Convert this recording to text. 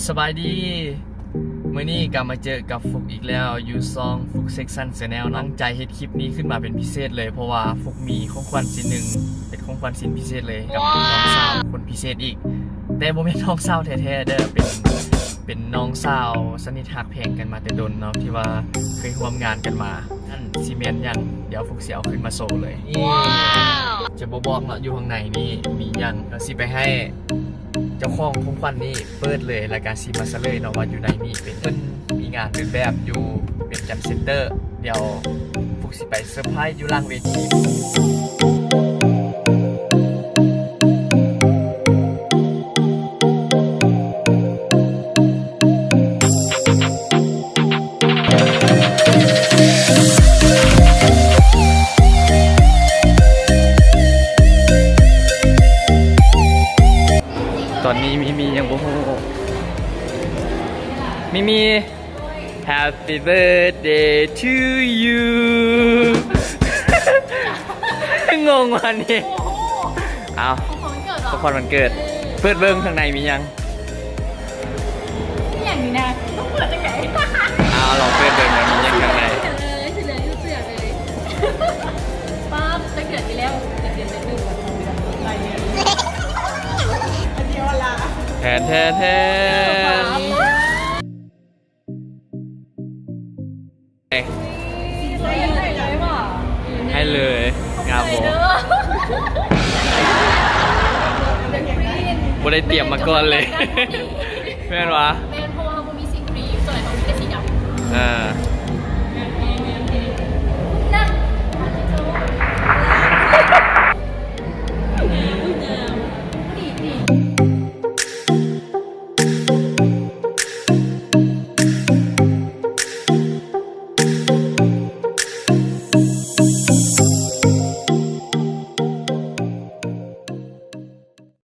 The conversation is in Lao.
ສະບາຍດີ ມື້ນີ້ກໍມາເຈີກັບຟຸກອີກແລ້ວ ຢູ່ຊ່ອງຟຸກເຊັກຊັນແຊນແນວເນາະ. ຕັ້ງໃຈເຮັດຄລິບນີ້ຂຶ້ນມາເປັນພິເສດເລີຍ ເພາະວ່າຟຸກມີຂອງຂວັນຊິນໜຶ່ງ ເປັນຂອງຂວັນຊິນພິເສດເລີຍ ກັບນ້ອງສາວຄົນພິເສດອີກ ແຕ່ບໍ່ແມ່ນນ້ອງສາວແທ້ໆເດີ ເປັນ ເປັນນ້ອງສາວສະໜິດຮັກແພງກັນມາແຕ່ດົນເນາະ ທີ່ວ່າເຄີຍຮ່ວມງານກັນມາ. ນັ້ນຊິແມ່ນຫຍັງ ດຽວຟຸກຊິເອົາຂຶ້ນມາໂຊເລີຍ. ນີ້ ຈະບໍ່ບອກເນາະ ຢູ່ຂ້າງໃນນີ້ມີຫຍັງ ກໍຊິໄປໃຫ້ເຈົ້າຂອງຂອງຂວັນນີ້ເປີດເລີຍ ແລ້ວກໍຊິມາສະເຫຼີຍເນາະວ່າຢູ່ໃນນີ້ເປັນ ເພິ່ນມີງານເດີນແບບຢູ່ວຽງຈັນເຊັນເຕີ ດຽວຟຸກຊິໄປເຊີໄພຣສ໌ຢູ່ຫຼັງເວທີ. ຕອນນີ້ມີມີຫຍັງບໍ່ຮູ້ ມີມີ Happy birthday to you ງົງວ່ານີ້ ເອົາ ຂອງຂວັນວັນເກີດ ເປີດເບິ່ງຂ້າງໃນມີຫຍັງ. ອີຫຍັງນີ້ນະ ຕ້ອງເປີດຈັ່ງໃດ? ເອົາ ລອງເປີດເບິ່ງວ່າມີຫຍັງຂ້າງໃນ. ເອີ ຊິເຫຼືອຢູ່ເສື້ອເລີຍ ປ້າ ຈັກເດືອນທີ່ແລ້ວ ຈັກເດືອນ ຈັກມື້ ແທນແທນແທນ. ໃຫ້ເລີຍ ງາມບໍ່? ບໍ່ໄດ້ຕຽມມາກ່ອນເລີຍ ແມ່ນຫວາ? ແມ່ນ ເພາະວ່າເຮົາບໍ່ມີສີຄຣີມ ສ່ວນຫຼາຍເຮົາມີແຕ່ສີດຳ. ເອີ